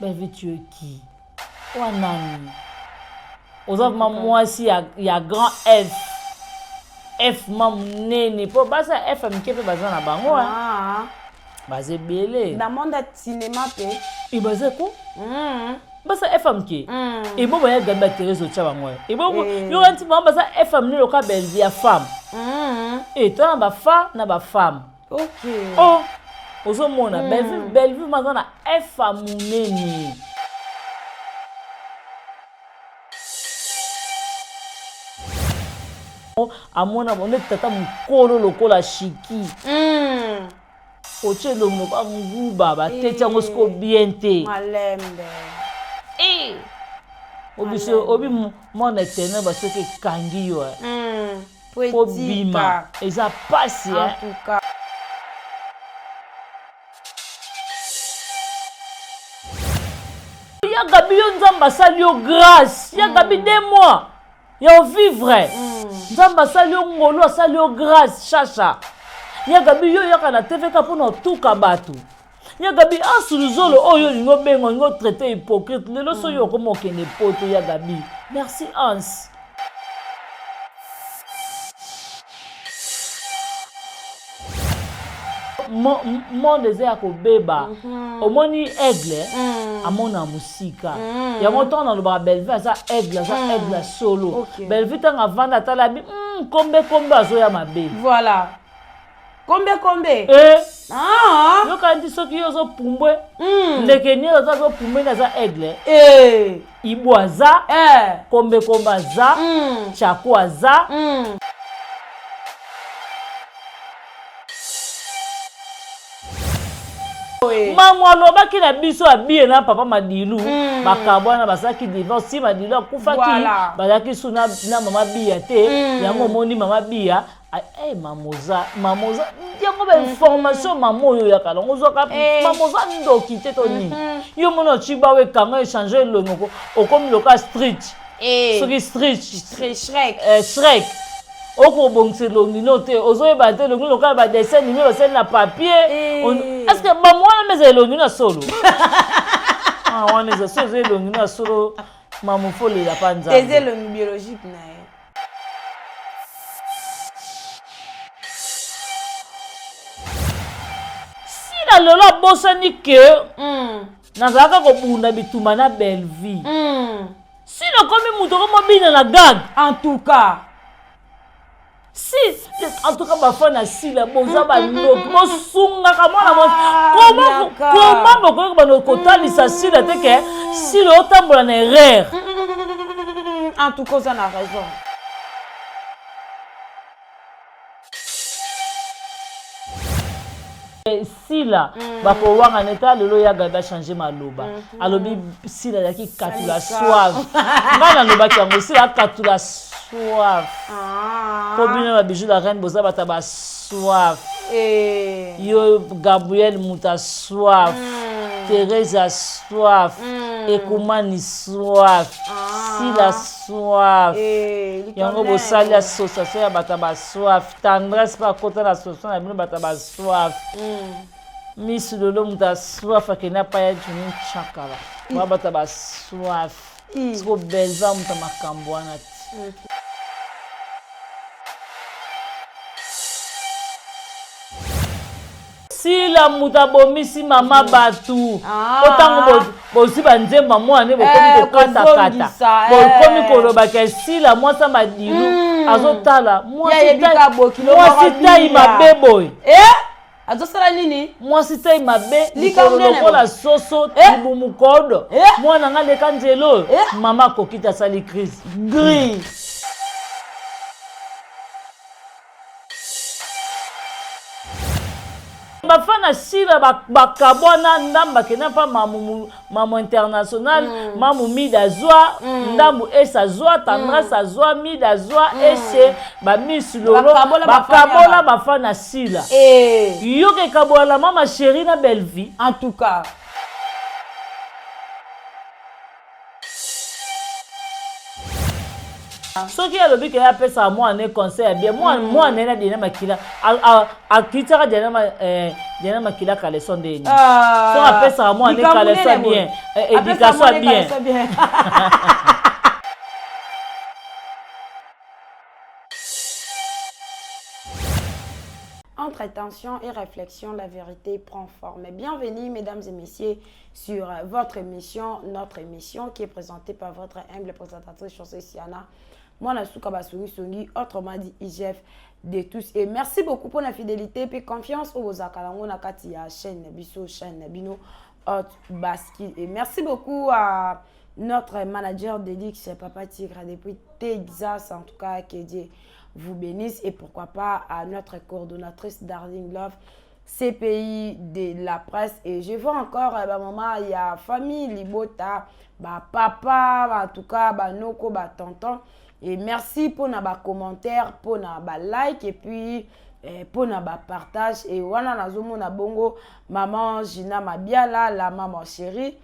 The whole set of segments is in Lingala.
Bellevue tu es qui? Oa nani? Oza vraiment mwasi ya, ya grand F. F ma munene po basi ya F ya mike pe baza na bango hein. Ah. Baza ebele. Na monde ya cinéma pe. E baza ko? Mm. Baza F ya mike. Mm. Ebo baya gabi ba Therese otya bango. Ebo Eh. yo kanti bango baza F ya minene lokola Bellevue ya femme. Mm. E to na ba fa na ba femme. Ok. Oh, ozomona Bellevue Bellevue maza na F ya munene. Amona bonde tata mukolo lokola Shiki. Otie elongi lokola nguba bateti yango siko bien te. Malembe. Eh. Obiso obi mwana éternel basoki ekangi yo. Eh. Po Obima eza pasi En eh. tout cas. Ya Gabi yo Nzambe asali yo grâce. Ya Gabi de mois ya vivre. Nzambe asali yo ngolu asali yo grâce shasha. Ya Gabi yo yaka na TVK mpona otuka bato. Ya Gabi ansuluzolo oyo olingi obenga olingi otraite hypocrite lelo soki okoma okende poto ya Gabi. Merci Hans. Monde eza ya kobeba. Omoni aigle amona mosika. Yango ntango nalobaka Bellevue aza aigle, aza aigle ya solo. Ok. Bellevue ntango avanda atala bi kombe kombe azoya mabe. Voilà. Kombe kombe. Eh. Ah. Yoka ndi soki yo ozopumbwe. Ndeke nini aza azopumbwe nde aza aigle. Eh. Ibu aza. Eh. Kombe kombe aza. Chako aza. Mamu alobaki na biso abiye na papa Madilu bakabwana basalaki divorce si Madilu akufaki Voilà. bazalaki su na, na mama Biya te yango omoni mama Biya eh, mamoza mamoza yango ba information mama oyo oyaka nango ozwaka mamoza ndoki te to nini yo mona oci bawa ekanga echange elongi okomi loka street soki street Shrek. Shrek okobongisa elongi no te ozoyeba te elongi lokola ba dessin animé basali na papier. Est ce que mama wana mpe eza elongi na solo? Ah, wana eza so eza elongi na solo mama folela pa nzambe. Eza elongi biologique na ye. Sila lelo abosani ke nazalaka kobunda bitumba na Bellevue. Sila okomi moto okomi obina na gag. En tout cas. Si, en tout cas bafan na Sila boza bandoki bosungaka mwana mwasi. Comment comment bokoki bando kotalisa Sila te ke Sila otambola na erreur. En tout cas oza na raison. Sila bakowanga neta lelo ya Gabi achange maloba. Alobi Sila azalaki katula soif. Ngai nalobaki yango Sila akatula soif. Po bino ba bijou la reine boza bata ba soif. Yo Gabriel muta soif. Teresa soif. Ekumani soif. Sila soif. Yango bosali association ya bata ba soif. Tendresse pe akota na association na bino bata ba soif. Miss Lolo mutu a soif akende apa ya Juni Chakala. Ba bata ba soif. Siko Belva mutu makambo wana ti. Sila mutu abomisi mama batu. Otango bozwi banzemba mwana nde bokomi kokatakata. Bokomi koloba ke Sila mwasa Madilu azotala mwasi tai mabe boye. Azosala nini? Mwasi tai mabe likolo lokola soso libumu kodo. Mwana nga leka nzela oyo mama akoki te asali crise. Gris. Bafana Sila bakabwana ndambu bakenda mpa mamu mamu international mamu Mida azwa ndambu Ese azwa Tendresse azwa Mida azwa Ese ba Miss Lolo bakabola bafana Sila. Yoka ekabola la mama chérie na Bellevue. En tout cas. Soki alobi ke apesaka mwana ne conseil ya bien, mwana ye na Diana Makila akitaka Diana Makila caleçon ndeni. Soki apesaka mwana ne caleçon ya bien, éducation ya bien. Entre tension et réflexion, la vérité prend forme. Bienvenue, mesdames et messieurs, sur votre émission, notre émission, qui est présentée par votre humble présentatrice, Chaussée Siana. Moi, Nasuka Basongi Songi, autrement dit IGF de tous. Et merci beaucoup pour la fidélité et confiance au Zakalango Nakati ya chaîne Biso, chaîne Bino, Hot Baski. Et merci beaucoup à notre manager Delix, Papa Tigre, depuis Texas, en tout cas, que Dieu vous bénisse. Et pourquoi pas à notre coordonnatrice Darling Love, CPI de la presse. Et je vois encore, bah, maman, il y a famille Libota, bah, papa, bah, en tout cas, bah, noko, bah, tonton. Et merci pour nos commentaires, pour nos like et puis pour nos partage. Et wana nazomona bongo, maman Gina Mabiala, la maman chérie,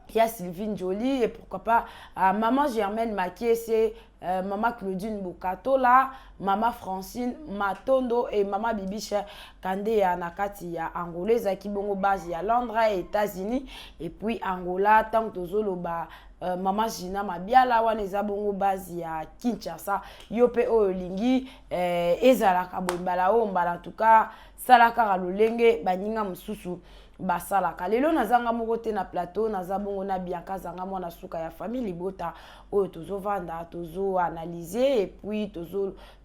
il y a Sylvine Jolie et pourquoi pas maman Germaine Makiese, maman Claudine Bokatola, maman Francine Matondo et maman Bibiche Kande ya nakati ya Angola, ezalaki bongo base ya Londres, États-Unis et puis Angola. Tant tozoloba maman Gina Mabiala wana eza bongo base ya Kinshasa. Yo pe oyo olingi ezalaka boye mbala oyo mbala, en tout cas sala kaka lolenge baninga mosusu basalaka. Lelo nazanga moko te na plateau, naza bongo na Bianca Zanga, mwana suka ya famille Libota, oyo tozovanda, tozoanalyse et puis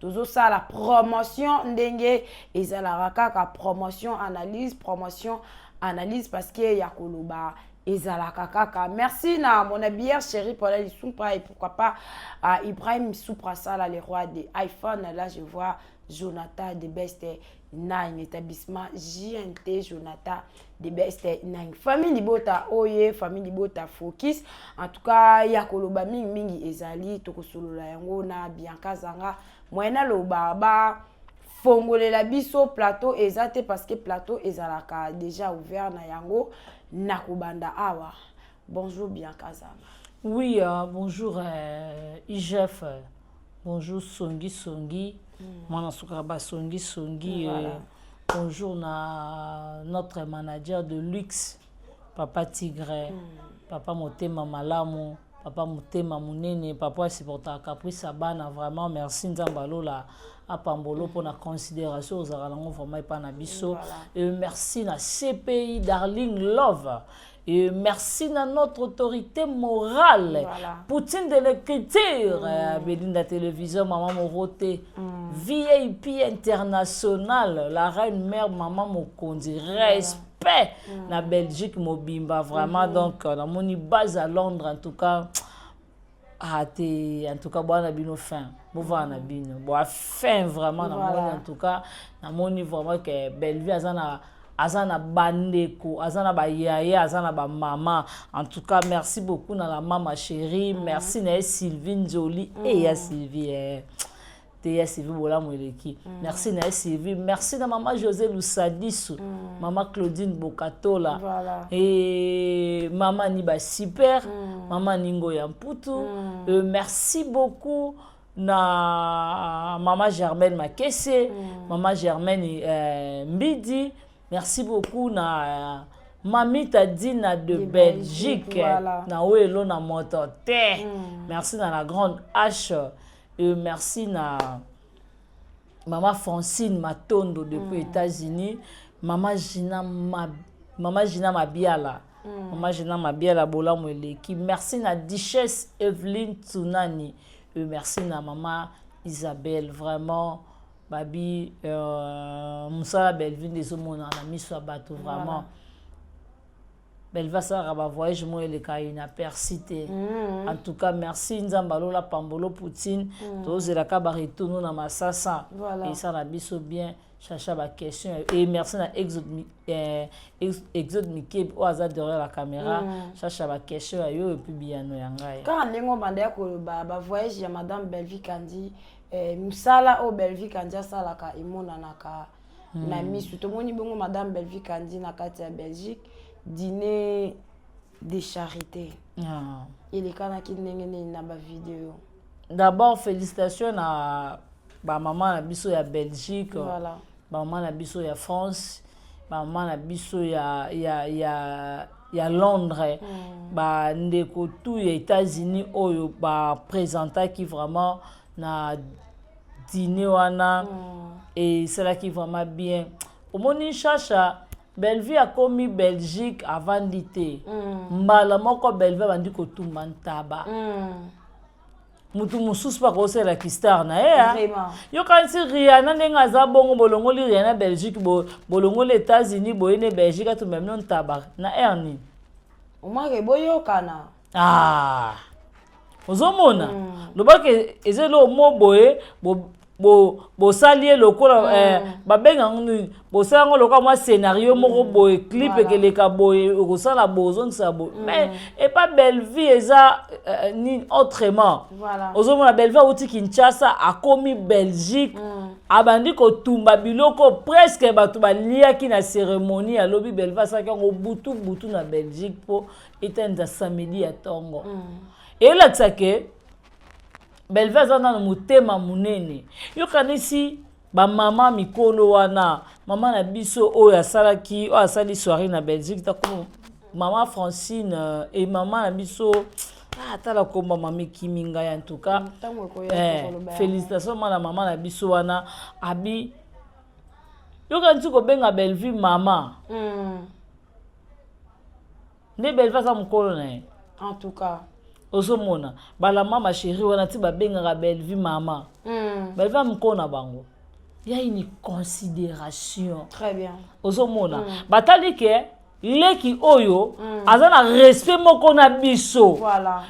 tozosala promotion ndenge ezalaka kaka promotion analyse, promotion analyse, parce que ya koloba ezalaka kaka. Merci na mon habilleur chéri Paul Soupra et pourquoi pas à Ibrahim Soupra Sala, le roi de iPhone. Là je vois Jonathan de Best 9, établissement JNT, Jonathan de Best 9. Famille Libota oye, famille Libota focus. En tout cas ya koloba mingi mingi ezali, tokosolola yango na Bianca Zanga. Moyena loba ba fongolela biso plateau eza te, parce que plateau ezalaka déjà ouvert na yango na kobanda awa. Bonjour Bianca Zanga. Oui, bonjour IGF, bonjour Songi Songi, mwana suka ba Songi Songi, Voilà. Bonjour na notre manager de luxe, Papa Tigre, Papa Motema Malamu, Papa Motema Munene, Papa supporter Caprice Abana, vraiment merci Nzambe alola apambolo pour la considération ozalaka nango vraiment epa na biso. Voilà. Et merci na CPI Darling Love. Et merci à notre autorité morale, Voilà. Poutine de l'écriture, Belinda Télévision, Maman Morote, VIP international, la reine mère Maman Mokondi, respect, na Belgique Mobimba, vraiment, donc, na moni base à Londres, en tout cas, ah, te, en tout cas, bon, na bino fin, bon, na bino, bon, fin vraiment, na moni, en tout cas, na moni vraiment que Bellevue, azana, aza na bandeko, aza na bayaya, aza na bamama. En tout cas merci beaucoup na la mama chérie. Merci na ye Sylvie Nzoli. E ya Sylvie, te ya Sylvie bolamu eleki. Merci na ye Sylvie, merci na mama José Lusadisu, mama Claudine Bokatola et mama Niba Super, mama Ningo ya Mputu. Merci beaucoup na mama Germaine Makese, mama Germaine Mbidi. Merci beaucoup na Mamita Dina de, De Belgique, Belgique, voilà. Na Welo na moto te. Merci na la grande H. Merci na Mama Francine Matondo depuis États-Unis, Mama Gina Mabiala. Mama Gina Mabiala bolamu eleki. Merci na Duchesse Evelyne Tsunani. Merci na Mama Isabelle, vraiment babi mosala Bellevue nde ezomona na miso ya bato vraiment. Bellevue asalaka bavoyage moko eleka inaperçu te. En tout cas merci, Nzambe alola pambolo Poutine. Tozelaka baretourno na masasa. Esala biso bien chacha baquestion. Et merci na Exode Mike oyo aza derrière la caméra. Chacha baquestion ya yo et puis biyano ya ngai. Kaka ndenge obanda ya koloba bavoyage ya madame Bellevue Kandi, mosala oyo Bellevue Kandi asalaka emonanaka na misu. Tomoni bongo madame Bellevue Kandi na kati ya Belgique, dîner de charité. Ah. Elekanaki ndenge nini na bavideo? D'abord, félicitations na bamama na biso ya Belgique, bamama na biso ya France, bamama na biso ya Londres, bandeko tu ya États-Unis oyo baprésentaki vraiment na dîner wana. Esalaki vraiment bien. Omoni, Chacha, Bellevue akomi Belgique, avandi te. Mbala moko Bellevue abandi kotumba ntaba. Mutu mosusu mpe akosalelaki star na ye. Yokanisi Riana ndenge aza bongo, bolongoli Riana Belgique, bolongoli États-Unis, boye ne Belgique, atumba bino ntaba na aire nini? Omwake boyokana. Ah, ozomona, lobaki eza eloko mo boye, bosali ye lokola babenga yango nini, bosali yango lokola mwa scénario moko boye, clip ekeleka boye, okosala boye, ozongisa boye. Mais epa Bellevue eza nini, autrement. Ozomona Bellevue awuti Kinshasa, akomi Belgique, abandi kotumba biloko presque bato baliaki na cérémonie. Alobi Bellevue asalaki yango butu butu na Belgique mpo etanisa samedi ya ntongo. Eyelakisa ke Bellevue aza nano motema monene. Yokanisi bamama mikolo wana, mama na biso oyo asalaki, oyo asali soirée na Belgique, tako mama Francine e mama na biso, ah, tala komba mama ekimi ngai. En tout cas, félicitation mana mama na biso wana. Abi yokanisi kobenga Bellevue mama, nde Bellevue aza mokolo na ye. En tout cas. Ozomona balama ma chérie wana ti babengaka Bellevue mama. Bellevue mokolo na bango, ya une considération. Très bien. Ozomona, batali ke leki oyo aza na respect moko na biso.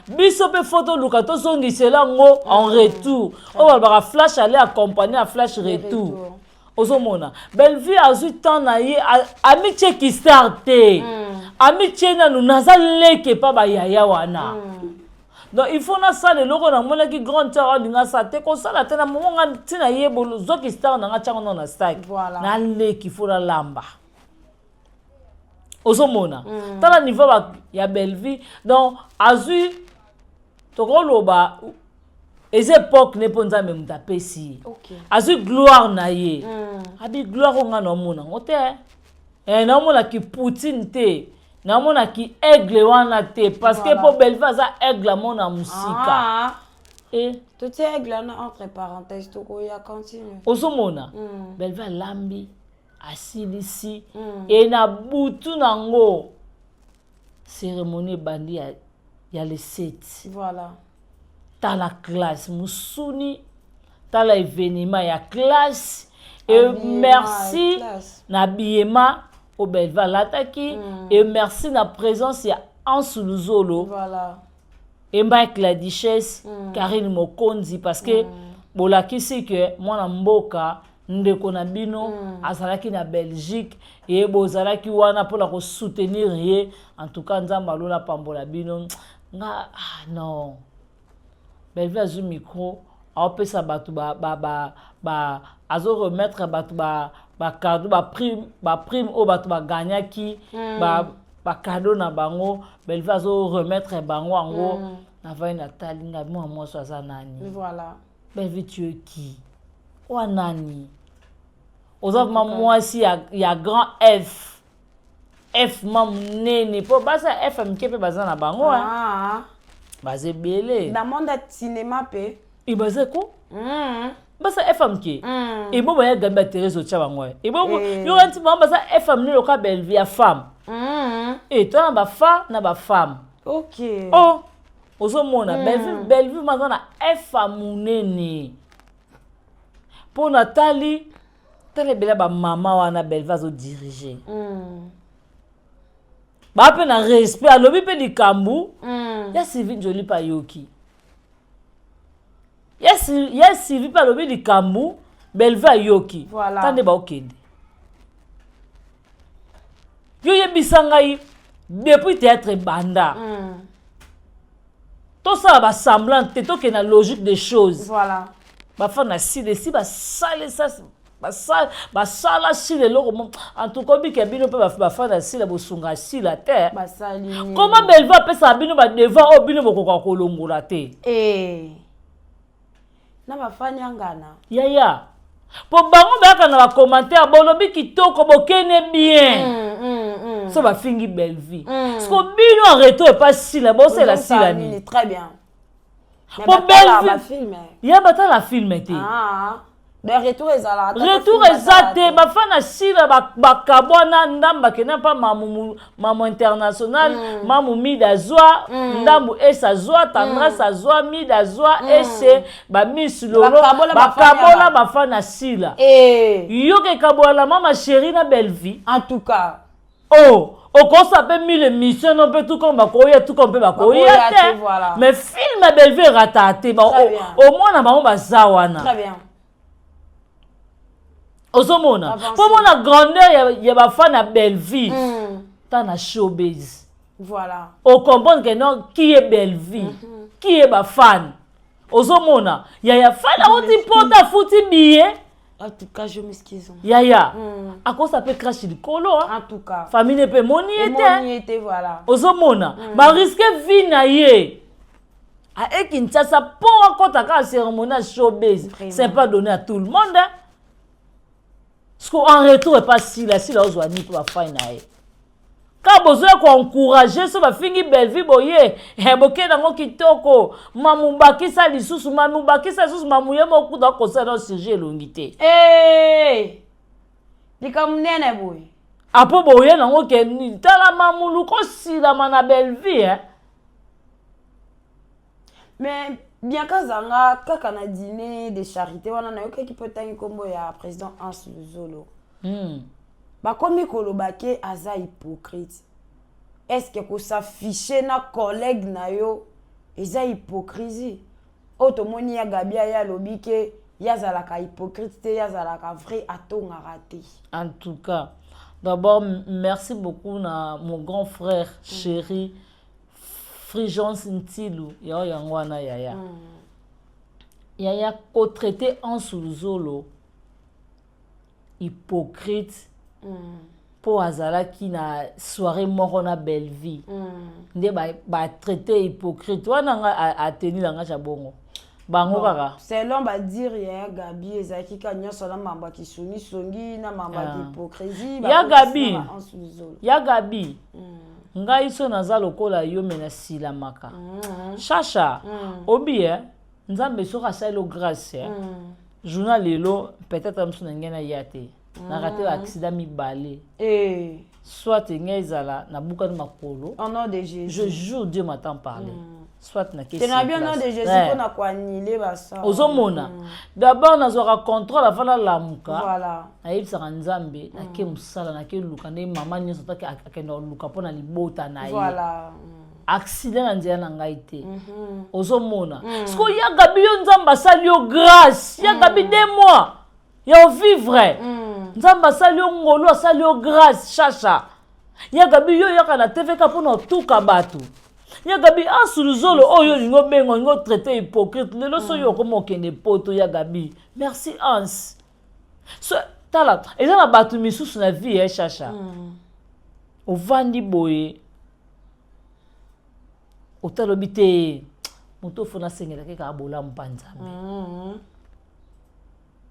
Biso mpe fo toluka tozongisela yango en retour. Oyo balobaka flash aller accompagné ya flash retour. Ozomona Bellevue azwi temps na ye, amitieki star te, amitie nanu naza leki epa bayaya wana. Donc il faut nasala eloko namonaki grande star alinga asala te, kosala te na momo nga ntina ye zwaki star na nga, tiango nano na sac. Naleki, fo nalamba. Ozomona, tala niveau ya Bellevue. Donc azwi, tokoloba eza époque ne mpo Nzambe moto apesi ye. Azwi gloire na ye. Abi gloire oyo nga naomona yango te, naomonaki Poutine te, namonaki aigle wana te, parce que mpo Bellevue aza aigle, amona mosika. Ah. Totie aigle wana entre parenthèse, tokoya, continue. Ozomona, Bellevue alambi, asilisi, e na butu nango cérémonie ebandi ya le 7. Tala classe mosuni, tala événement ya classe et merci na biyema oyo Bellevue alataki, et merci na présence ya Ansu Luzolo, et Mike la Duchesse, Karine Mokonzi, parce que bolakisi ke mwana mboka, ndeko na bino, azalaki na Belgique, ye bozalaki wana mpona kosoutenir ye. En tout cas, Nzambe alola pambola bino. Nga, ah, non, Bellevue azwi micro, aopesa bato ba azoremettre bato bacadeau, baprime oyo bato baganyaki, bacadeau na bango. Bellevue azoremettre bango yango. Navai, natali ngai, mwana mwasi aza nani? Bellevue, tu es qui? Oa nani? Oza vraiment mwasi ya grand F, F ma monene, mpo basi ya F ya mike mpe baza na bango. Baza ebele. Na monde ya cinéma mpe. E baza ko basa F ya mike. Ebo baya Gabi, baTherese, otya bango ebo. Yoka nti bango baza F ya monene loka Bellevue ya femme. E to na bafa na bafemme. Oh, ozomona, Bellevue, Bellevue maza na F ya monene mpo natali, tala ebele bamama wana Bellevue azodirige. Baa mpe na respect. Alobi mpe likambo ya Sylvie Njoli mpe ayoki ya Sylvie mpe alobi likambo, Bellevue ayoki. Ta nde baokende. Yo yebisa ngai, depuis théâtre ebanda, tosala basemblant te, tokende na logique des choses. Bafana na sile esi basalisa, basala sila eloko. En tout cas, obika bino mpe bafana sila, bosunga sila te. Koma Bellevue apesaka bino badevoir oyo bino bokoka kolongola te. Na bafani ya ngana. Yaya, mpo bango bayaka na bacommentaire, bolobi kitoko, bokene bien. So bafingi Bellevie, siko bino en retour epa Sila, bosela Sila nini? Très bien. Po Bellevie ya batala film te. Ah. Donc retour ezalaka. Retour eza te. Bafana Sila bakabwana, ndambo akenda mpa mamu, mamu international, mamu Mida azwa ndambu, ese azwa Tendresse, azwa Mida, azwa ese bamisi lolo. Bakabola. Bakabola bafana Sila. Eh. Yoka, ekabola mama chéri na Bellevie. En tout cas. Oh, okosa mpe mille émission no mpe tuka bakoya, tuka mpe bakoya Bakoya te. te, voilà. Mais film ya Bellevie erata te. Très bien. Omona bango baza wana. Très bien. Ozomona. Avancé. Mpo mona grandeur ya bafan ya Bellevie, ta na showbiz, ocomprendre que non, qui est Bellevie, qui est bafan. Ozomona yaya, fan awuti pota, afuti billet. En tout cas, je m'excuse. Yaya, akosa mpe crash likolo, hein. En tout cas. Famille mpe emoni ye te. Emoni ye te, voilà. Ozomona, barisque vie na ye, ae Kinshasa mpo akɔta kaka cérémonie ya showbiz. Vraiment. C'est pas donné à tout le monde, hein. Parce que en retour epa Sila, Sila ozwa nini mpo bafai na ye? Kaka bozoya koencourage so bafingi Bellevie boye, bokende yango kitoko, mamu bakisa lisusu, mamu bakisa lisusu, mamu ye moko kuta akosala na sujet elongi te. Hey! Likambo nene boye. Apo boye nango ke tala mamu luka osilama na Bellevie, eh? Mais bien kazanga kaka na dîner de charité wana, nayokaki mpo etangi nkombo ya président Hans Luzolo. Bakomi koloba ke aza hypocrite. Est ce que kos'afficher na collègue na yo eza hypocrisie? Oyo tomoni ya Gabi, aye alobi ke ye azalaka hypocrite te, ye azalaka vrai, atongaka te. En tout cas, d'abord, merci beaucoup na mon grand frère chéri Frigence Ntilu. Yao yango wana yaya. Yaya, kotraiter Hans Luzolo hypocrite mpo azalaki na soirée moko na Bellevie, nde batraite hypocrite wana, nga ateni langage ya bongo bango kaka. Selon badire ya Gabi, ezalaki kaka nyonso na mambo ya kisongisongi, na mambo ya hypocrisie. Ya Gabi, ya Gabi, ngai so naza lokola yo, me nasilamaka. Chacha, obi e Nzambe soki asali yo grâce, journal lelo, peut-être mosu na ngai naya te, naraté baaccident mibale. Soit ngai ezala nabukani makolo. Au nom de Jésus. Je jure, Dieu m'entend parler, soit nakesi bien, au nom de Jésus, mpona koannuler basa. Ozomona, d'abord nazwaka contrôle avant nalamuka. Nayebisaka Nzambe, nake mosala, nake luka nde mama nyonso taki akenda koluka mpona libota na ye. Accident na nzela na ngai te. Ozomona sikoyo, ya Gabi, yo Nzambe asali yo grâce, ya Gabi, 2 mois ya ovivre, Nzambe asali yo ngolu, asali yo grâce. Chacha, ya Gabi, yo oyaka na TVK mpona otuka bato. Ya Gabi, Ansuluzolo oyo olingi obenga, olingi otraite hypocrite lelo, so yo okoma okende poto. Ya Gabi, merci Hans. So tala, eza na bato misusu na vie ya Chacha, ovandi boye, otalobi te, moto ofona asengelaki kaka bolamu mpa Nzambe.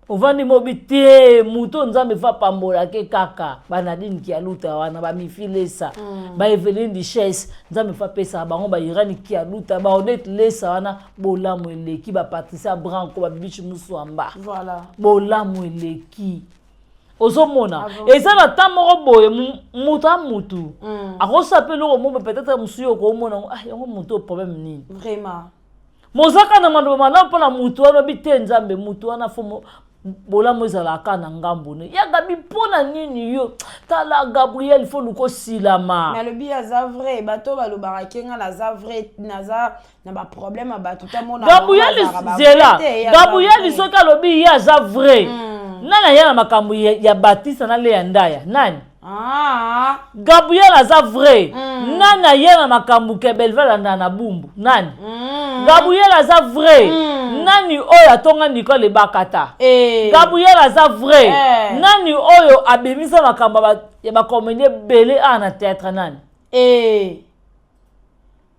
Ovandi mobi te, moto Nzambe fa apambolake kaka banadine Kialuta wana, bamifi lesa, baeveline Duchesse, Nzambe fa apesaka bango, bairani Kialuta, baodete lesa wana, bolamu eleki, bapatricia Branco, babibichi Muswamba. Bolamu eleki. Ozomona, eza na temps moko boye, moto a mutu akosala mpe eloko moko, peut-être mosu yo okomona yango, ah, yango motu oyo problème nini? Vraiment. Mozaka na maloba malamu mpo na mutu wana, obi te, Nzambe, mutu wana fo bolamu ezalaka na ngambo ne. Ya Gabi, mpo na nini yo tala Gabriel, fo luka osilama. Nalobi aza vrai, bato balobaka ke nga naza vrai, naza na baproblème ya bato. Tamona. Gabriel, zela, Gabriel soki alobi ye aza vrai, nani aya na makambo ya Batista na Leya Ndaya? Nani? Ah. Gabriel aza vrai, nani aya na makambo ke Belve alanda na Bumbu? Nani? Gabriel aza vrai, nani oyo atonga Nicole Ebakata? Eh. Gabriel aza vrai, Eh. nani oyo abimisa makambo ya bacomédie ebele awa na théâtre? Nani? Eh.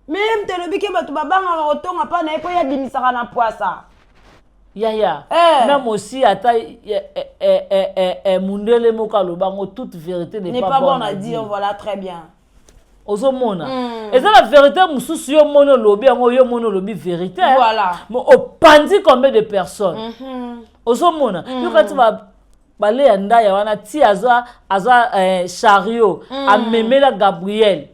Me ye moto elobi ke bato babangaka kotonga mpa na ye mpo ye abimisaka na pwasa. Yaya, Eh. même aussi ata mundele moko alobango, toute vérité n'est n'est pas pas bonne bon à dire. Voilà, très bien. Ozomona, eza na vérité mosusu, yo moni olobi yango, yo moni olobi vérité, hein. Mais opandi combien de personnes? Ozomona, yoka ti baleya ndaya wana ti azwa chariot, amemela Gabriel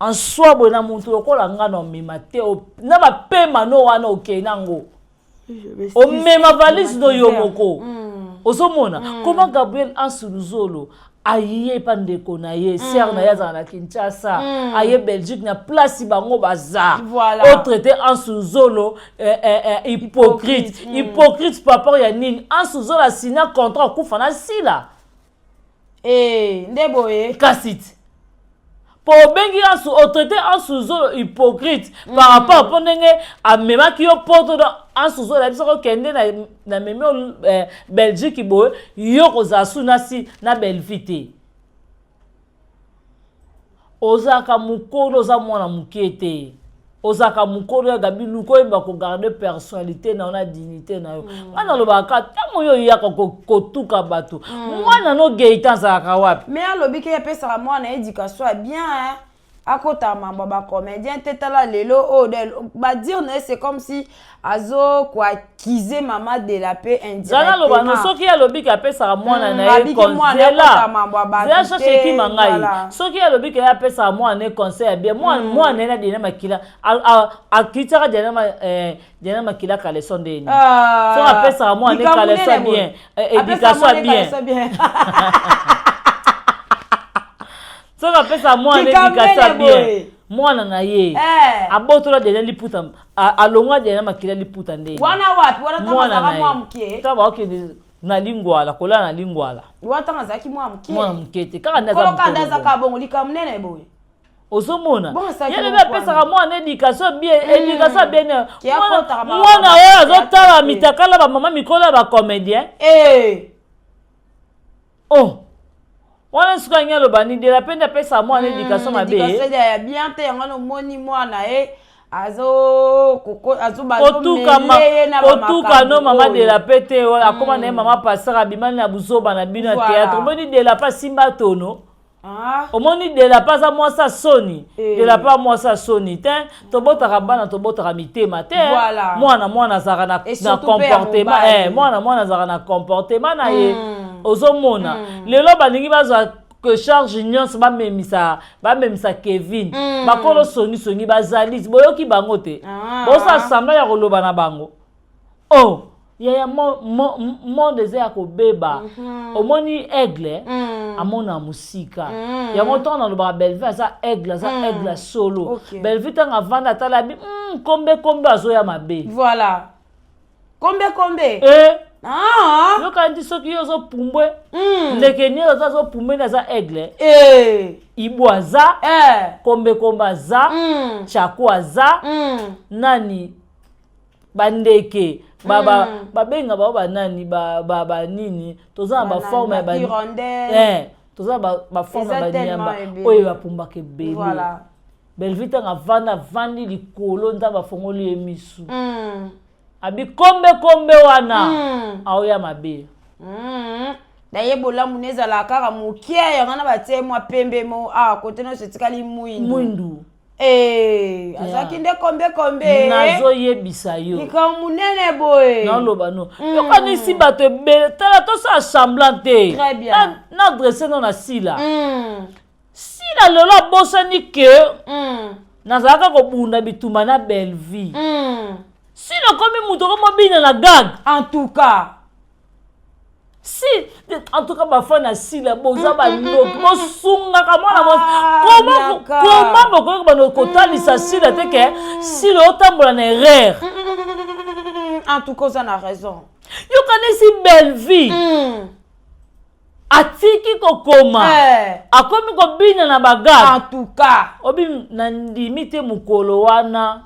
en soi boye na motu lokola nga na omema te, na bapema no wana okei nango, omema valise no yo moko. Ozomona comment Gabriel Ansuluzolo aye epa ndeko na ye, sœur na ye azala na Kinshasa, aye Belgique na place bango baza. Otraite Ansuluzolo hypocrite. Hypocrite. Hypocrite par rapport ya nini? Ansuluzolo asina contrat, akufa na sila. Eh, nde boye. Kasi ti mpo obengi Ansu, otraite Ansu Zolo hypocrite par rapport mpo ndenge amemaki yo poto. Do Ansu Zolo ayebisaki okende na memi yo Belgique boye, yo kozala su na si na Bellevie te. Ozalaka mokolo, oza mwana moke te, ozalaka mokolo ya Gabi. Luka oyeba kogarde personnalité na yo na dignité na yo. Ngai nalobaka, ntango oyo oyaka kotuka bato, mwana no Gaëtan azalaka wapi? Mais alobi ke apesaka mwana éducation ya bien, hein. Akota mambo ya bacomédien te. Tala lelo oyo, badire na ye, c'est comme si azokoaccuser mama de la paix. Zala loba no. Indirectement. Soki alobi ke apesaka mwana na ye abiki mwana akota mambo ya bato zela shashe te, ekima ngai. Soki alobi ke ye apesaka mwana na ye conseil ya bien, mwana ye na Diana Makila akitiaka Diana Makila caleçon ndeni. Ah, soki apesaka mwana ne likambo caleçon nene bien, boye. Éducation Apesaka mwana bien. caleçon bien. Soki apesaka mwana na Likambo éducation ya nene bien, boye. mwana na ye abotola Diana liputa, alongwa Diana Makila liputa ndeni. Wana wapi? Wana ntango Mwana azalaka na mwa ye moke. ntango bakokende na lingwala, kolala na lingwala. Wana ntango azalaki mwa moke. Mwana moke te, kaka nde aza koloka nde mokolo. azalaka bongo, likambo nene boye. Ozomona, Bon, asaki ye lobi mokwana. apesaka mwana éducation bien, éducation bien. Ke akotaka makambo Mwana ya oyo azotala te. mitakala bamama mikolo ya bacomédien. Oh, wana soki angi aloba nini? Dela mpe nde apesaka mwana éducation mabe. Éducation ya bien te, yango wana omoni mwana ye Kotuka azomele ye na kotuka no mama bamakambo de la oyo. Pe te, oyo akóma na ye mama pasteur, abimani na buzoba na bino ya théâtre. Omoni de la Pe asimba tono. Omoni de la Pe aza mwasi ya soni. De la Pe mwasi ya soni te. Tobotaka bana, tobotaka mitema te. Mwana mwana azalaka na, Et na surtout mpe ya comportement mobali. Mwana mwana azalaka na comportement na ye. Ozomona lelo balingi bazwa que charge nyonso, bamemisa Kevin. Bakolo songisongi bazali, boyoki bango te. Bosala semblant ya koloba na bango. Oh yaya, monde eza ya kobeba. Omoni aigle amona mosika. Yango ntango nalobaka Bellevue aza aigle, aza aigle ya solo. Bellevue ntango avanda, atala bi kombe kombe azoya mabe. Voilà, kombe kombe. Yoka ndi soki yo ozopumbwe, ndeke nini aza azopumbwe nde aza aigle. Ibo aza, kombe kombe aza, chako aza, nani bandeke babenga bango banani, banini, toza na baforme ya Hirondelle. Toza na baforme ya Eza banyamba tellement ebele. Oyo bapumbaka ebele. Bellevue ntango avandi, avandi likolo, nzambe afongoli ye misu, abi kombe kombe wana aoya mabe. Naye bolamu ne ezalaka kaka mokie, yango na batie mwa pembe mo awa kote nyonso etikali mwindu. Mwindu. Eh, azalaki nde kombe kombe. Nazoyebisa yo. Likambo monene boye. Naoloba no, yokanisi bato ebele. Tala, tosala semblant te. Très bien. Na adresse no na Sila. Sila lelo abosani ke nazalaka kobunda bitumba na Bellevue. Sila okomi moto okomobina na gag. En tout cas. Si, en tout cas bafan na Sila, boza bandoki, bosungaka mwana mwasi. Ah, Bianca. Koma bokoki bando kotalisa Sila te ke Sila otambola na erreur. En tout cas oza na raison. Yokanisi Bellevue atiki kokoma, akomi kobina na bagag. En tout cas. Obi nandimi te mokolo wana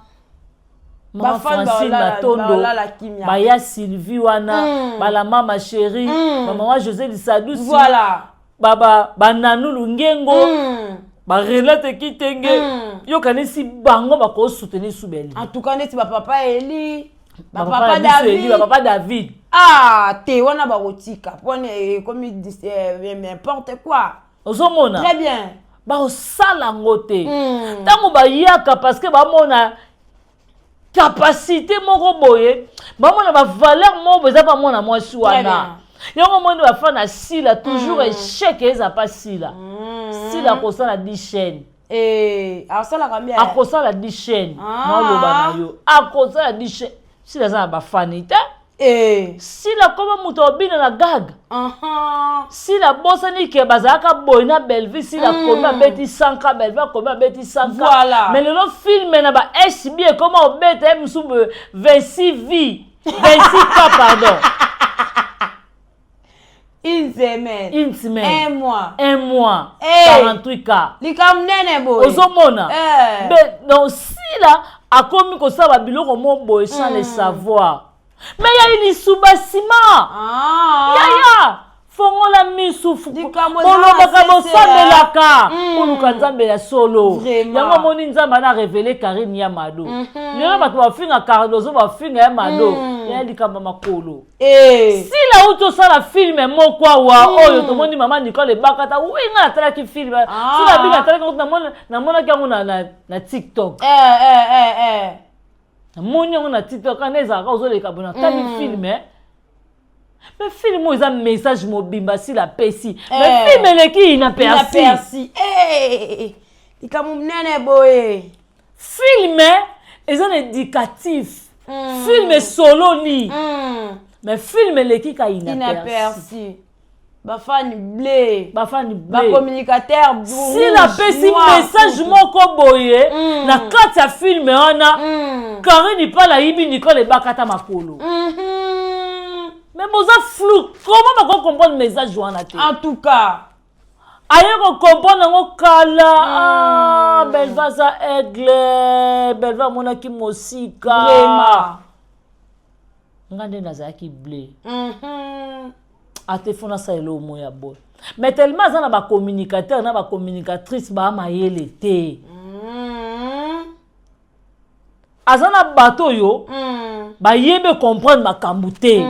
mama Bafan Francine Batondo baolala kimia. Baya Sylvie wana, bala mama chéri, bamama José Lisadusi, bananu Lungengo, barelate Kitenge. Yokanisi bango bakosoutenir su Bellevue. En tout cas neti bapapa Eli. Bapapa David, bapapa David. Ah te, wana bakotika mpona ekomi n'importe quoi. Ozomona. Très bien. Bakosala yango te. Ntango bayaka, parce que bamona capacité moko boye, bamona bavaleur moko boye, eza pa mwana mwasi wana. Yango omoni bafan na Sila toujours échec eza pa Sila. Sila akosala 10 chaîne. Asalaka bien. Akosala 10 chaîne. Naoloba na yo, akosala 10 chaîne. Sila aza na bafani te. Sila koma moto abina na gag. Sila bosani ke bazalaka boye na Bellevue. Sila komi abeti 100 K, Bellevue akomi abeti 100 K. Mais lelo film na ba SB ekoma obeta ye mosusu boye 26 v 26 K, pardon. Une semaine. Une semaine. Un mois. Un mois. Hey. 48 K. Likambo nene boye. Ozomona. Donc Sila akomi kosala babiloko mo boye sans le savoir, mais yali lisuba nsima. Yaya, fongola misu. Likambo eza Bolobaka, na sese, bosambelaka, oluka Nzambe ya solo. Vraiment. Yango omoni Nzambe ana révélé Karine ya Mado. Lelo bato bafinga Cardozo, bafinga ya Mado. Ya likambo ya makolo. Sila uti osala film moko awa oyo tomoni mama Nicole Ebakata. Wi, nga natalaki film. Sila bino natalaki yango, namonaki yango na TikTok. Namoni yango na TikTok kana ezalaka ozoleka boye, natali film. Mais film oyo eza message mobimba Sila apesi, mais film eleki inaperçu. Inaperçu. Likambo monene boye. Film eza na éducatif, film esololi, mais film eleki ka inaperçu. Inaperçu, bafani ble. Bafani ble. Bacommunicateur. Sila apesi message moko boye na kati ya film wana. Karine Ipala ayibi Nicole Ebakata makolo, mais boza flou, comment bako comprendre message wana te? En tout cas. Aye kocomprendre yango kala. Ah, Belva aza aigle, Belva amonaki mosika. Vraiment. Nga nde nazalaki ble. Ate fo nasala eloko moko ya boye, mais tellement aza na bacommunicateur na bacommunicatrice baa mayele te. Aza na bato oyo bayebi comprendre makambo te.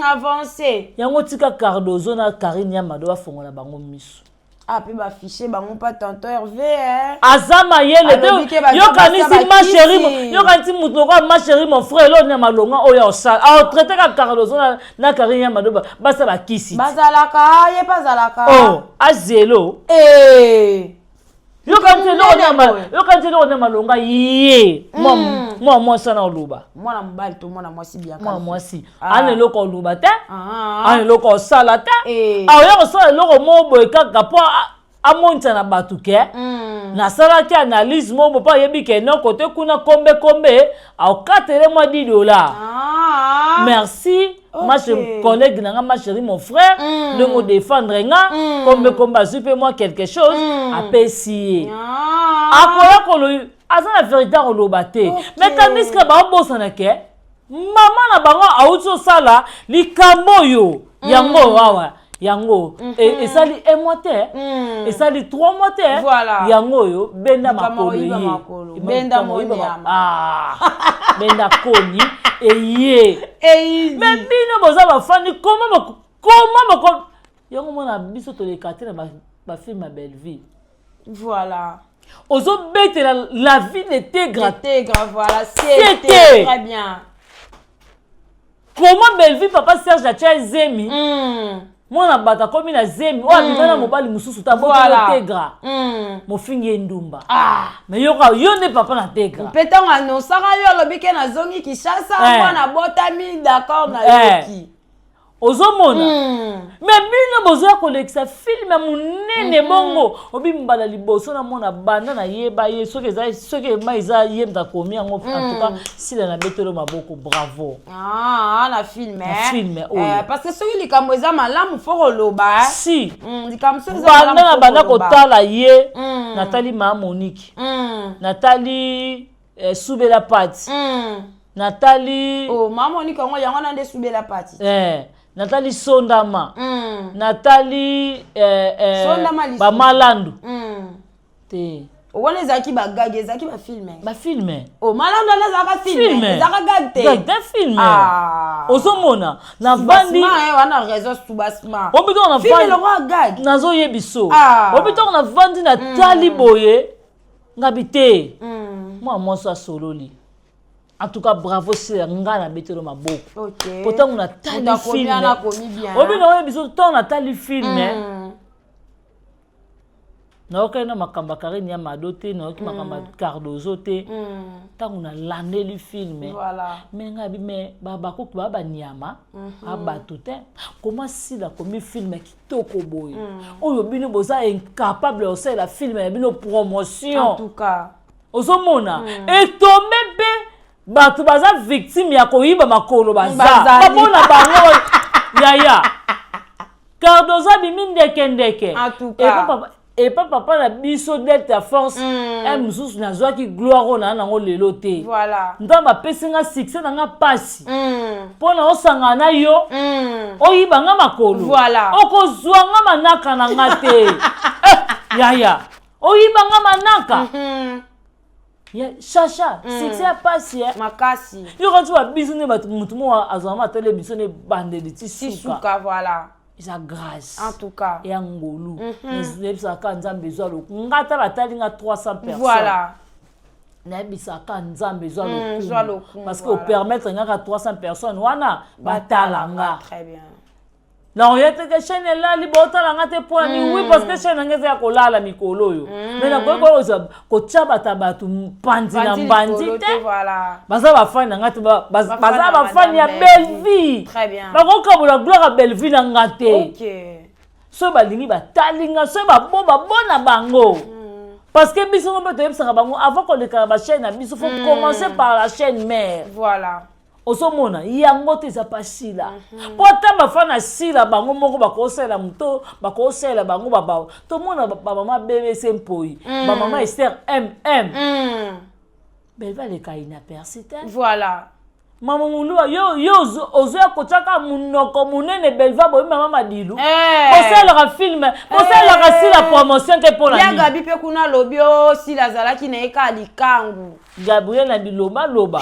Avancé. Yango tika Cardozo na Karine ya Mado bafongola bango miso. Ah, mpe bafiche bango mpa tonton Hervé, eh. Aza mayele te. Alobi ke baza Yokanisi basa ma chérie, bakisi. yokanisi motu lokola ma chérie, mon frère, eloko na malonga oyo osala, aotraite ka Cardozo na Karine ya Mado basa bakisi ti. Bazalaka, ye mpe azalaka. Oh, azelo. Yokanisi eloko na Monene boye. Yokanisi eloko na malonga ye mwa mwasi wana oloba. Mwana mobali to mwana mwasi biaka? Mwana mwasi. Ah. Ana eloko oloba te. Ana eloko osala te. Aoya kosala eloko moko boye kaka mpo amonisa na bato ke nasalaki analyse moko boye, mpo ayebi ke no kote kuna kombe kombe aokatele mwa 10 dollars. Merci, ma chérie, collègue na nga, ma chérie, mon frère, ndenge odéfendre nga. Kombe kombe azwi mpe mwa quelque chose, apesi ye. Akoya kolo aza na vérité akoloba te. Mais tandis que baobosana ke mama na bango awuti osala likambo oyo, yango awa, yango esali un mois te, esali 3 mois te. Yango oyo benda Likambo makolo oyiba ye. makolo. Benda Likambo oyiba monyama. Ah, benda koni eye. Easy. Mais bino boza bafandi, koma bako yango mona biso toleka te na bafilm ya Bellevue. Ozobetela la vie de Tegra. Tegra, voilà. C'était. C'était très bien. Comment Bellevue, papa Serge atia zemi, mwana bato akomi na zemi oyo abima na mobali mosusu ta Tegra, mofingi ye ndumba. Mais yoka, yo nde papa na Tegra. Mpe ntango anosaka yo, alobi ke nazongi Kinshasa, mwana botami, d'accord, nayoki. Ozomona. Mais bino bozoya kolekisa film ya monene bongo, obi mbala liboso namona banda nayeba ye, soki eza, soki ema eza ye moto akomi yango. En tout cas, Sila na betelo maboko, bravo. Ah, na film. Na Eh. film oyo. Eh, parce que soki likambo eza malamu, fo koloba, eh. Si. Likambo soki eza Banda malamu, na fo banda koloba. kotala ye, natali maa Monique, natali Subela Pati, natali Oh, mama Monique yango, yango wana nde Subela Pati. Natali Sondama, natali Sondama lisusu. Bamalandu te. Wana ezalaki bagag, ezalaki bafilm. Bafilm. O malanda wana ezalaka film, ezalaka gag te. Gag te, film. Ozomona navandi wana raison soubassement. Obi ntongo film eloko gag. Nazoyebi so obi ntongo navandi, natali boye, ngabi te, mwana mwasi asololi. En tout cas, bravo Sila, ngai nabetelo maboko po ntango natali film, obi na oyebi so ntango natali film, nayokaki na makambo ya Karine ya Mado te, nayoki makambo ya Cardozo te. Ntango nalandeli film, me ngai bi me bakoki baa banyama abato te. Koma Sila komi film ya kitoko boye oyo, bino boza incapable ya kosalela film ya bino promotion. Ozomona etombe mpe bato baza victime ya koyiba makolo, baza bamona bango. Yaya Cardozo abimi ndeke ndeke epa papa na biso Delta Force. Mosusu nazwaki gloire oyo naa nango lelo te. Nzambe apesi nga succès na nga mpasi mpo na osangana na yo, oyiba nga makolo, okozwa nga manaka na nga te. Yaya, oyiba nga manaka ya chacha, succès ya pasi. Makasi. Yo kati babiso nde bato, motu moko azwaka atele biso nde ebandeli ti suka. Voilà. Eza grâce. En tout cas. Eya ngolu. Nayebisaka Nzambe ezwa loku. Nga ata batali nga 300 personnes, nayebisaka Nzambe ezwa lokumu, parce que opermettre ngaka 300 personnes wana batala nga. Nakoya te ke chaîne elali, botala nga te. Mpo nani? Oui, parce que chaîne nanga eza ya kolala mikolo oyo, mais nakoki koyoza kotia bata bato mpanzi na mbandi te. Baza bafani na nga te, baza bafani ya Bellevie. Bakokabola gloire ya Bellevie na nga te. Soki balingi batali nga, soki babo babona bango, parce que biso ngo mpe toyebisaka bango avant koleka na bachaîne na biso, faut commencer par la chaîne mère. Ozomona yango te, eza pa Sila, mpo ata bafana Sila bango moko bakosalela moto, bakosalela bango baba. Tomona bamama BBC Mpoi, bamama Ester mm Belva aleka inaperçu te. Mama Moluba, yo ozoya kotiaka monoko monene. Belva boyi mama Madilu, bosalelaka film, bosalelaka Sila promotion te. Mpo na ya Gabi mpe kuna alobi o Sila azalaki na ye kaka likangu. Gabriel na bilobaloba,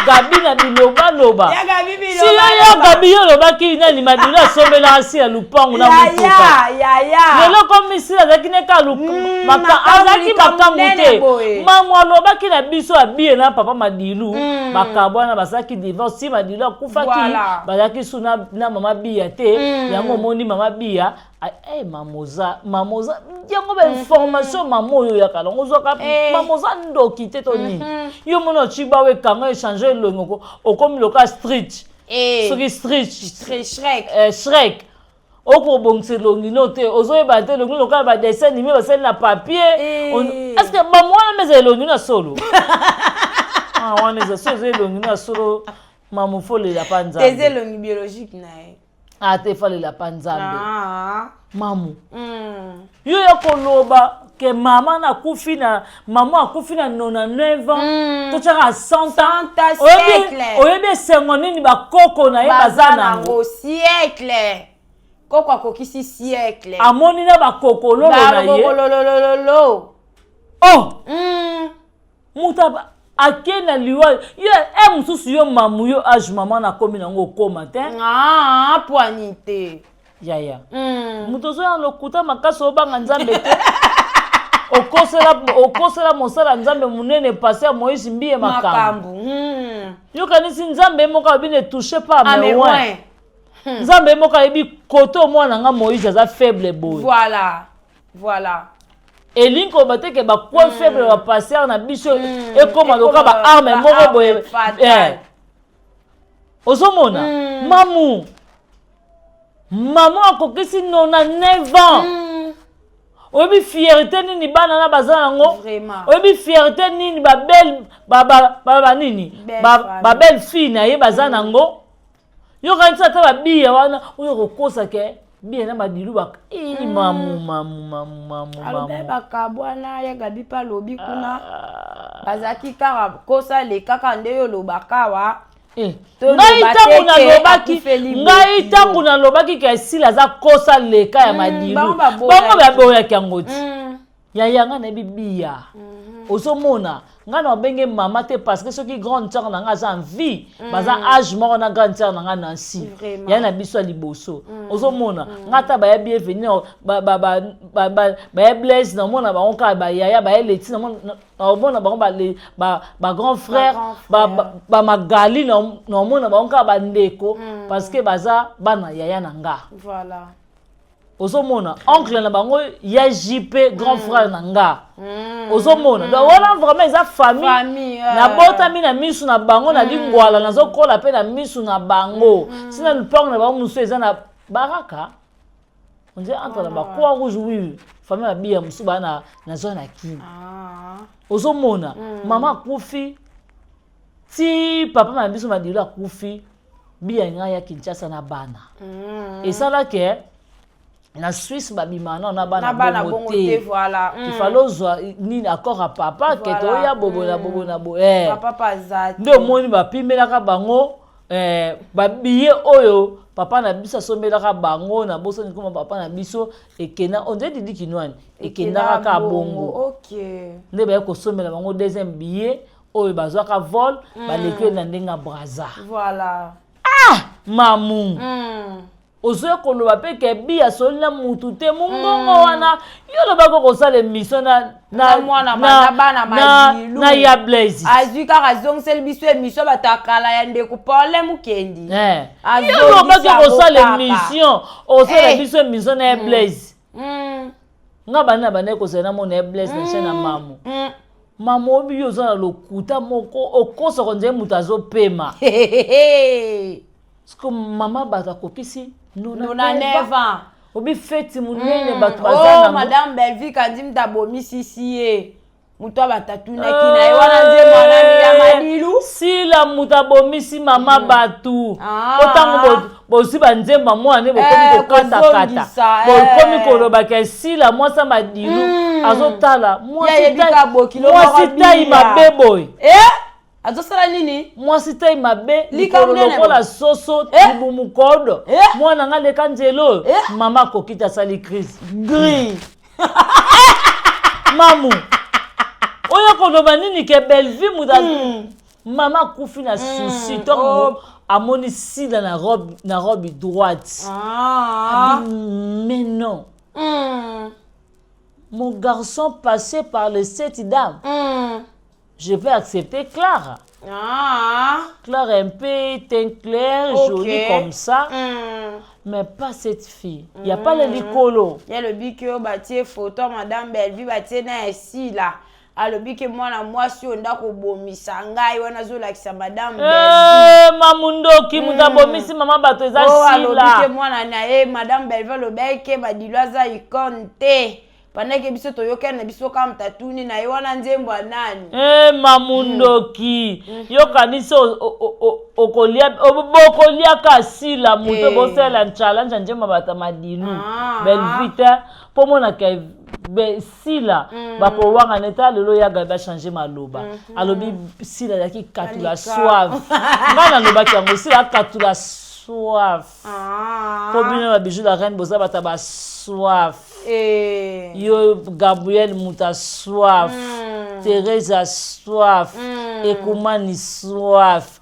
Gabi na bilobaloba. Si yo ya Gabi, yo olobaki nani? Madilu asombelaka Sila lupangu na motuka. Lelo komi Sila azalaki ne kaka, azalaki makambo te. Mamu alobaki na biso abie na papa Madilu bakabwana, basalaki divorce. Si Madilu akufaki, bazalaki su na mama Biya te. Yango omoni mama Biya. Mamoza, mamoza yango bainformation, mama oyo oyaka nango ozwaka. Mama oza ndoki te to nini? Yo mona oci bawa ekanga échange elongi, okomi loka street, soki street Shrek, okobongisa elongi no te, ozoyeba te elongi lokola badessin animé basali na papier. Est ce que mama wana meza elongi na solo wana? Eza so eza elongi na solo, mama ofolela pa Nzambe. Eza elongi biologique na ye. Ate efalela pa Nzambe. Mamu, yo ya koloba ke mama nakufi na mama akufi na 99 ans, totyaka 100 ans, oyebi esengo nini bakoko na ye baza nango? Siècle, koko akokisi siècle. Amoni na bakokololo na ye. Bakokololololo. Oh, moto ake na liwa ye e mosusu. Yo mamu, yo age mama nakomi nango okóma te. Ah, poani te. Yaya, moto ozoya lokuta makasi, obanga Nzambe te, okosela mosala Nzambe monene, pase ya Moïse Mbiye makambo. Yokanisi Nzambe moko alobi: "Ne touche pas à mes oints." Nzambe moko ayebi kote omwana nga Moïse aza faible boye. Voilà. Elingi koloba te ke bapoint faible bapaster na biso ekóma loka baarme moko boye. Ozomona, mamu, mama akokisi 99 ans. Oyebi fierté nini bana na baza yango? Oyebi fierté nini babelle banini, babelle fille na ye baza nango? Yokanisi ata babiya wana oyo kokosa ke biya na Madilu bak mamu, mamu, mamu, mamu. Alobi bakabwana. Ya Gabi mpe alobi kuna bazalaki kaka kosale kaka nde yo olobaka awa. Ngai ntango nalobaki, ngai ntango nalobaki ke Esila aza kosa leka ya Madilu, bango baboyaki yango ti. Yaya, ngai nayebi biya. Ozomona, ngai na babenge mama te, parce que soki grande sœur na ngai aza en vie, baza âge moko na grande sœur na ngai Nancy. Ya na biso ya liboso. Ozomona, ngai ata baya Bienvenu, baya Blaise, namona bango kaka bayaya, baya Leti, naomona bango bagrand frère, bamagali, naomona bango kaka bandeko, parce que baza bana yaya na nga. Ozomona, oncle na bango ya JP, grand frère na nga. Ozomona, donc wana vraiment eza famille. Nabotami na misu na bango, na lingwala, nazokola mpe na misu na bango. Ntina lupango na bango mosusu eza na Baraka, on dirait entre na bacroix rouge. Oui, famille babiya mosusu baa na zone ya Kini. Ozomona, mama akufi ti papa na biso Madilo akufi, biya ngai ya Kinshasa na bana. Esalaki na Suisse, babima nao na bana bongo te. Ifale ozwa nini, accord ya papa, ke toya bobo na bobo na bo. Nde omoni bapimelaka bango babiye oyo papa na biso asombelaka bango na bosoni koma papa na biso ekenda, on dirait Didi Kinwani, ekendaka kaka bongo. Nde baye kosombela bango deuxième billet oyo bazwaka vol, baleki na ndenge ya Braza. Ah, mamu, ozoya koloba mpe ke bi asoli na mutu te, mongongo wana yo olobaki kosala émission na ya Blaise. Azwi kaka, azongiseli biso émission bato ya kala ya ndeko Paulin Mukendi. Yo olobaki kosala émission, osala biso émission na ya Blaise. Nga bandi na bandaki kozala na mona ya Blaise na chaîne ya mamu. Mama, obi yo oza na lokuta moko, okosaka nzela moto azopema, parce que mama bato akokisi 99 ans. Obi feti monene, bato baza. Oh, madame Belvi Kandi mutu abomisisi ye, moto abato atunaki na ye wana nzembo anani ya Madilu. Sila moto abomisi mama bato. Po ntango bozwi banzembo ya mwana nde bokomi kokatakata, bokomi kolobaka esila mwasi ya Madilu azotala mwasi tai mabe boye. Azosala nini? Mwasi tai mabe, likolo lokola soso, libumu kodo. Mwana nga leka nzela oyo, mama akoki te, asali crise gris. Mamu oyo koloba nini ke Bellevue moto mama akufi na souci ntongo amoni Sila na robe droite. Mais non, mon garçon passé par les sept dames, je peux accepter Clara. Clara un peu teint clair, jolie comme ça. Mais pas cette fille. Il n'y a pas le likolo. Il y a le biki batie photo madame Bellevue batie na esila. Alobi ke mwana mwasi oyo ndako obomisa ngai wana azolakisa madame. Eh, mamundoki, moto abomisi mama bato eza Sila. Alobi ke mwana na ye madame Bellevue alobaki ke Badilo aza icône te, pendant ke biso toyokani na biso kaka moto atuni na ye wana nzembo ya nani. E mamundoki, yokanisi bokoliaka Sila moto bosalela challenge ya nzembo ya bato Madilu Bellevue te, mpo monaka Sila bakowangana eta lelo ya Gabi achange maloba. Alobi Sila azalaki katula soif. Ngai nalobaki yango, Sila akatula soif, mpo bino babiju la reine boza bato ya basoif. Yo Gabriel moto asoif, Therese soif, Ekumani soif,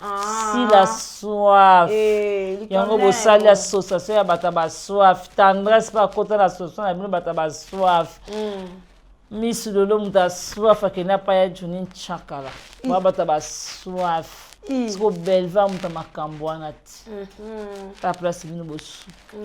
Sila soif. Yango bosali association ya bato ya basoif. Tendresse mpe akota na association na bino bato ya basoif. Miss Lolo moto asoif, akende apa ya Juni Nchakala baa bato ya basoif. Siko Belva moto ya makambo wana ti ta place bino bosuka,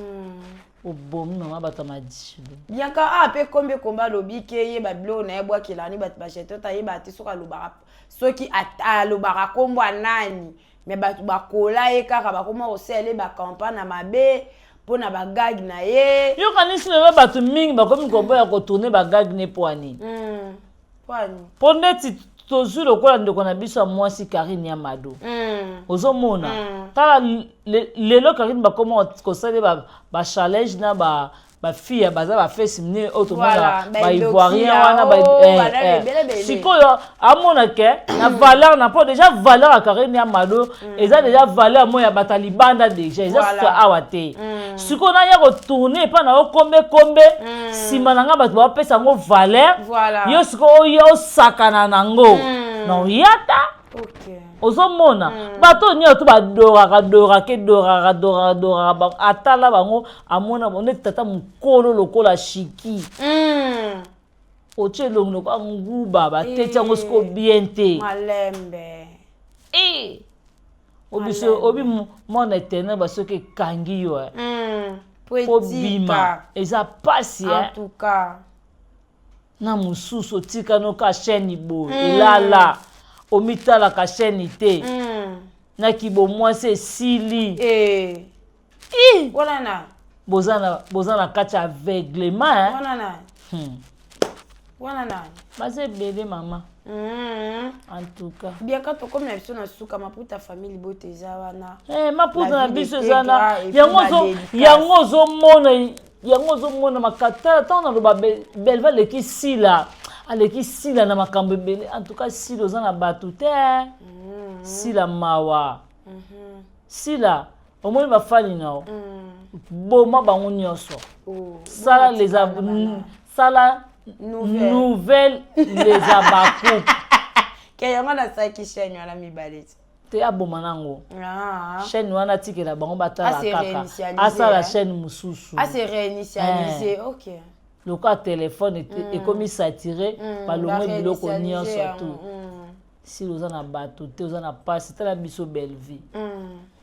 obomi mama bato ya Madilu. Bianka a mpe kombe komba alobi ke ye babiloko na ye bwakelani bato bajeton, ayeba te soki alobaka, soki alobaka nkombo ya nani, me bato bakola ye kaka bakoma kosala ye bacampagne na mabe mpo na bagag na ye. Yokanisi lelo bato mingi bakomi koboya kotourne bagag ne po anini? Mpo neti tozwi lokola ndeko na biso ya mwasi Karine ya Mado. Ozomona, tala lelo Karine bakoma kosala bachallenge na ba Bafille baza bafesi minene oyo tomona baivoirien wana. oh, eh, eh. Sikoyo amona ke na valeur na mpo déjà valeur ya Karine ya Mado eza déjà valeur mo ya bato ya libanda, déjà eza susu awa te. Sikoyo naya kotourner epa na yo kombe kombe, nsima na nga bato bapesa yango valeur. Yo sikoyo oya osakana nango na oyata. Ozomona bato nyonso to badoraka, doraka, doraka, doraka, doraka bango. Atala bango, amona bango neti tata mokolo lokola shiki. Otie elongi lokola nguba, bateti yango sikoyo bien te. Malembe. Obiso obi mwana éternel, basoki ekangi yo po bima, eza pasi. En tout cas. Na mosusu otikanoka chaîne boye, elala, omitalaka chaîne te. Na kibomwasi esili. Wana boza na kati ya aveuglement. Wana na wana na Baza ebele, mama. En tout cas. Bianca, tokomi na biso na suka. Maputa famille liboto eza wana. Eh, maputa na biso eza na yango. Ozomona yango, ozomona makatala. Ntango naloba Belva aleki Sila, aleki Sila na makambo ebele. En tout cas, Sila oza na bato te. Sila mawa. Sila, omoni bafani na yo, boma bango nyonso. Sala les sala nouvelle les abacoup. Ke yango nasalaki chaîne wana mibale te. Te, aboma nango chaîne wana, atikela bango batala kaka, asala chaîne mosusu. Ase réinitialiser, ok. Lokola telefone ekomi saturé, balongwe biloko nyonso tu. Sila oza na bato te, oza na pasi. Tala biso Bellevie,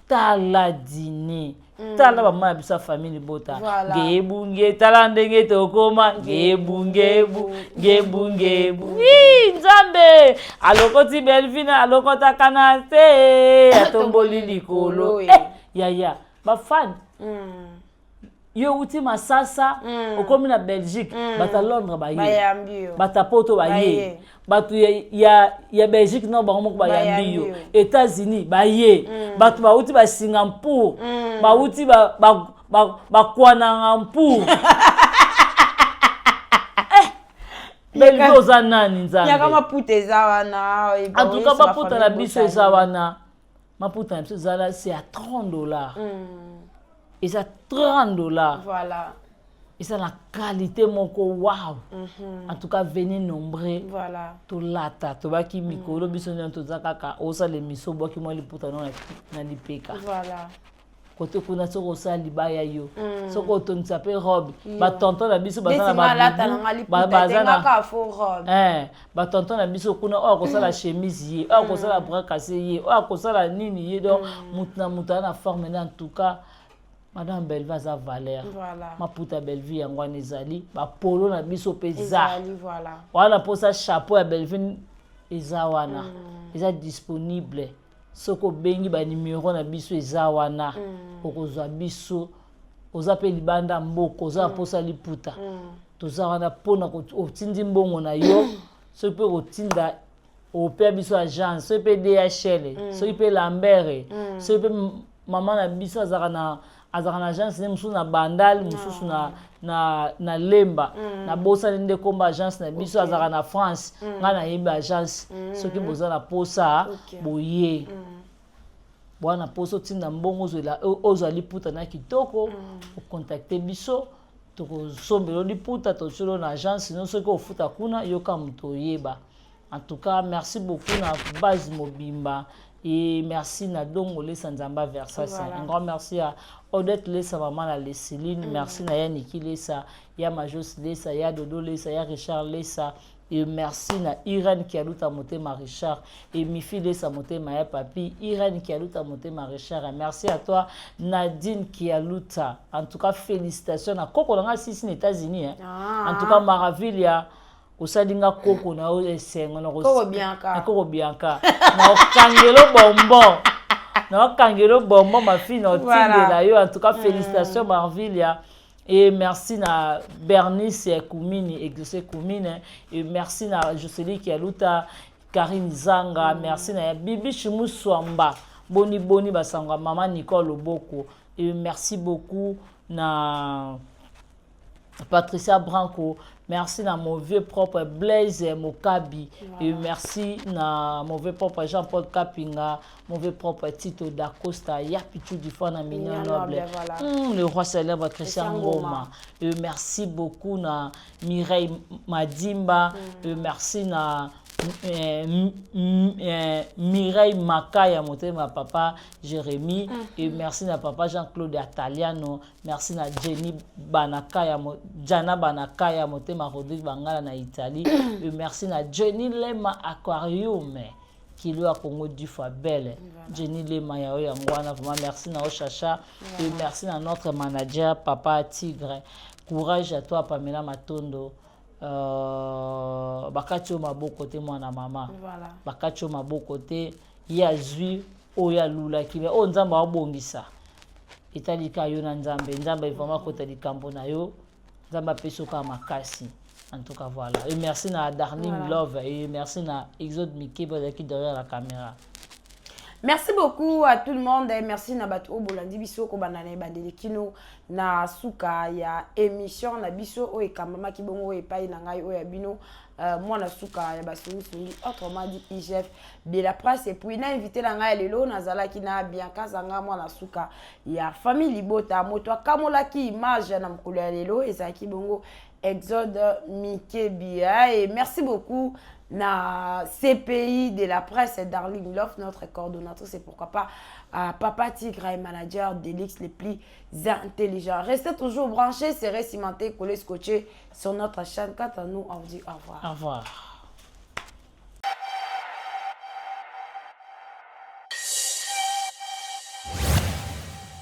tala dine, tala bamama na biso ya famille libota. Ngebu nge, tala ndenge tokoma ngebu ngebu ngebu ngebu. Nzambe alokoti Bellevie, alokotaka na te, atomboli likolo. Eh, yaya, bafani yo outi Masasa, okomi na Belgique, bato ya Londres baye, bato ya Poto baye, bato ya Belgique no bango moko bayambi yo, États-Unis baye, bato bauti baSingapour, bauti bakwananga mpour. Bellevie oza nani, Nzambe? Maputa eza wana. En tout cas, maputa na biso eza wana. Maputa na biso ezala, c'est à 30 $. Eza 30 $. Eza na qualité moko wow. En tout cas, venez nombreux. Tolata, tobaki mikolo biso nyonso toza kaka osala émission, obwaki mwa liputa no na lipeka. Kote kuna, soki osala libaya yo, soki otondisa mpe robe, batonton na biso baza na batonton na biso kuna, oyo akosala chemise ye, oyo akosala bras cassé ye, oyo akosala nini ye. Donc motu na moto aza na forme ne. En tout cas, madame Bellevie aza valeur. Maputa Bellevie yango wana ezali, bapolo na biso mpe eza wana. Mposa chapeau ya Bellevie eza wana, eza disponible. Soki obengi banimero na biso eza wana, okozwa biso. Oza mpe libanda mboka, oza na mposa liputa, toza wana mpona otindi mbongo na yo. Soki mpe kotinda, opea biso agence, soki mpe DHL, soki mpe Lambert, soki mpe mama na biso azalaka na agence ne mosusu na Bandal, mosusu na Lemba. Nabosani nde komba agence na biso. Azalaka na France. Ngai nayebi agence. Soki boza na posa, boye bwana mposa otinda mbongo, ozwa liputa na kitoko, ocontacter biso, tokosombela liputa, totiolo na agence no. Soki ofuta kuna, yoka moto oyeba. En tout cas, merci beaucoup na base mobimba et merci na Dongo Lesa, Nzamba Versace. Un grand merci à Odette Lesa, maman na Leseline. Merci na Yaniki Lesa, ya Majos Lesa, ya Dodo Lesa, ya Richard Lesa. Et merci na Irène Kialuta Motema Richard et Mifi Lesa Motema ya Papi Irène Kialuta Motema Richard. Et merci à toi Nadine Kialuta. En tout cas, félicitations na koko nanga sisi na États-Unis, hein. Ah. En tout cas, Maravilha, osali nga koko na yo esengo. Na Koko Bianca. Na koko Bianca, na okangelo bonbon, na okangelo bonbon, ma fille, na otindela yo. En tout cas, félicitations Marvilia. Et merci na Bernice Koumini, Exaucé Koumine. Et merci na Jocelyne Kialuta, Karine Zanga. Merci na Bibi Chimuswamba, boni boni basanga, maman Nicole Loboko. Et merci beaucoup na Patricia Branco, merci na mon vieux propre Blaise Mokabi. Voilà. Et merci na mon vieux propre Jean-Paul Kapinga, mon vieux propre Tito Dacosta, Yapichu du Fana Mignon Noble, voilà. Le roi célèbre Christian Ngoma. Et merci beaucoup na Mireille Madimba. Et merci na Mireille Makaya motema papa Jérémy. Et merci na papa Jean-Claude Ataliano, merci na Jenny Banakaya, Jana Banakaya motema Rodrigue Bangala na Italie. Et merci na Jenny Lema Aquarium kilo ya Congo du fois belle. Voilà. Jenny Lema ya oyo yango wana, vraiment merci na Ochacha. Voilà. Et merci na notre manager papa Tigre. Courage à toi Pamela Matondo. Bakati yo maboko te mwana mama. Voilà. Bakati yo maboko te, ye azwi oyo alulaki, me oyo Nzambe abongisa etalika yo na Nzambe. Nzambe vraiment akota likambo na yo, Nzambe apesi yo kaka makasi. En tout cas voilà. Et merci na Darling. Voilà. Love, et merci na Exode Mike bazalaki derrière la caméra. Merci beaucoup à tout le monde et merci na bato oyo bolandi biso kobanda na ebandeli kino na suka ya émission na biso oyo ekambamaki bongo oyo epai na ngai oyo ya bino, mwana suka ya basongisongi, autrement dit IGF de la presse. Et puis na invité na ngai lelo nazalaki na Bianca Zanga, mwana suka ya famille Libota. Moto akamolaki image na mokolo ya lelo ezalaki bongo Exode Mikebi. Et merci beaucoup na CPI de la presse, Darling Love, notre coordonnatrice, et pourquoi pas à Papa Tigre et manager d'Elix les plus intelligents. Restez toujours branchés, serrés, cimentés, collés, scotchés sur notre chaîne. Quant à nous, on vous dit au revoir. Au revoir.